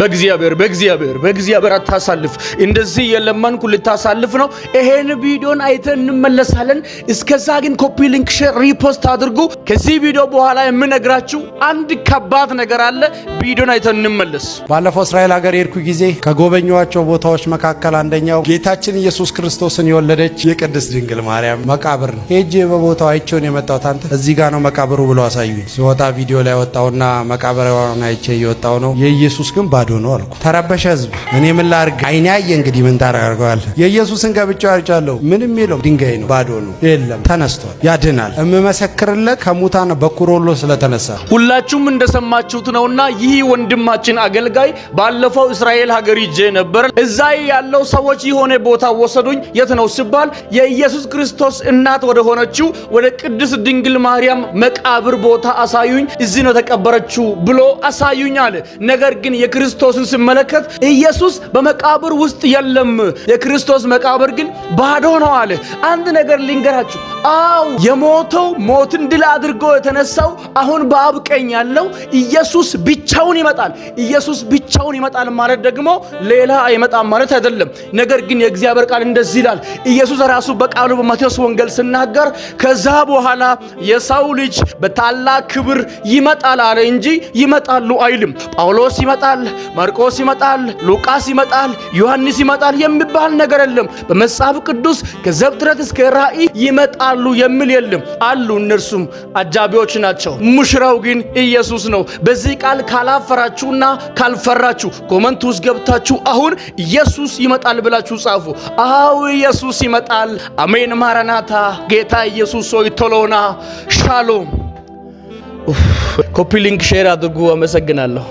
በእግዚአብሔር፣ በእግዚአብሔር፣ በእግዚአብሔር አታሳልፍ። እንደዚህ የለመንኩ ልታሳልፍ ነው። ይሄን ቪዲዮን አይተን እንመለሳለን። እስከዛ ግን copy link፣ share፣ repost አድርጉ። ከዚህ ቪዲዮ በኋላ የምነግራችሁ አንድ ከባድ ነገር አለ። ቪዲዮን አይተን እንመለስ። ባለፈው እስራኤል ሀገር የሄድኩ ጊዜ ከጎበኘኋቸው ቦታዎች መካከል አንደኛው ጌታችን ኢየሱስ ክርስቶስን የወለደች የቅድስት ድንግል ማርያም መቃብር ነው። ሄጄ በቦታው አይቼውን የመጣሁት አንተ እዚህ ጋር ነው መቃብሩ ብሎ አሳዩኝ። ስወጣ ቪዲዮ ላይ ወጣውና መቃብሯን አይቼ እየወጣው ነው። የኢየሱስ ግን ባዶ ነው አልኩ። ተረበሸ ህዝብ። እኔ ምን ላድርግ? አይኔ አየ። እንግዲህ ምን ታደርገዋለህ? የኢየሱስን ገብቼ አይቻለሁ። ምንም የለውም። ድንጋይ ነው፣ ባዶ ነው፣ የለም። ተነስቷል፣ ያድናል። የምመሰክርለት ከሙታን በኩር ሆኖ ስለተነሳ። ሁላችሁም እንደሰማችሁት ነውና ይህ ወንድማችን አገልጋይ ባለፈው እስራኤል ሀገር ሂጄ ነበር። እዛ ያለው ሰዎች የሆነ ቦታ ወሰዱኝ። የት ነው ሲባል የኢየሱስ ክርስቶስ እናት ወደ ሆነችው ወደ ቅድስት ድንግል ማርያም መቃብር ቦታ አሳዩኝ፣ እዚህ ነው ተቀበረችው ብሎ አሳዩኝ አለ። ነገር ግን የክርስቶስን ስመለከት ኢየሱስ በመቃብር ውስጥ የለም፣ የክርስቶስ መቃብር ግን ባዶ ነው አለ። አንድ ነገር ልንገራችሁ። አው የሞተው፣ ሞትን ድል አድርጎ የተነሳው፣ አሁን በአብ ቀኝ ያለው ኢየሱስ ብቻውን ይመጣል። ኢየሱስ ብቻውን ይመጣል ማለት ደግሞ ሌላ አይመጣም ማለት አይደለም። ነገር ግን የእግዚአብሔር ቃል እንደዚህ ይላል። ኢየሱስ ራሱ በቃሉ በማቴዎስ ወንጌል ሲናገር ከዛ በኋላ የሰው ልጅ በታላቅ ክብር ይመጣል አለ እንጂ ይመጣሉ አይልም። ጳውሎስ ይመጣል፣ ማርቆስ ይመጣል፣ ሉቃስ ይመጣል፣ ዮሐንስ ይመጣል የሚባል ነገር የለም። በመጽሐፍ ቅዱስ ከዘፍጥረት እስከ ራእይ ይመጣሉ የሚል የለም። አሉ፣ እነርሱም አጃቢዎች ናቸው። ሙሽራው ግን ኢየሱስ ነው። በዚህ ቃል ካላፈራችሁና ካልፈራችሁ comment ውስጥ ገብታችሁ አሁን ኢየሱስ ይመጣል ብላችሁ ጻፉ። አዎ ኢየሱስ ይመጣል። አሜን። ማራናታ። ጌታ ኢየሱስ ሆይ ቶሎ ና። ሻሎም። Copy link፣ share አድርጉ። አመሰግናለሁ።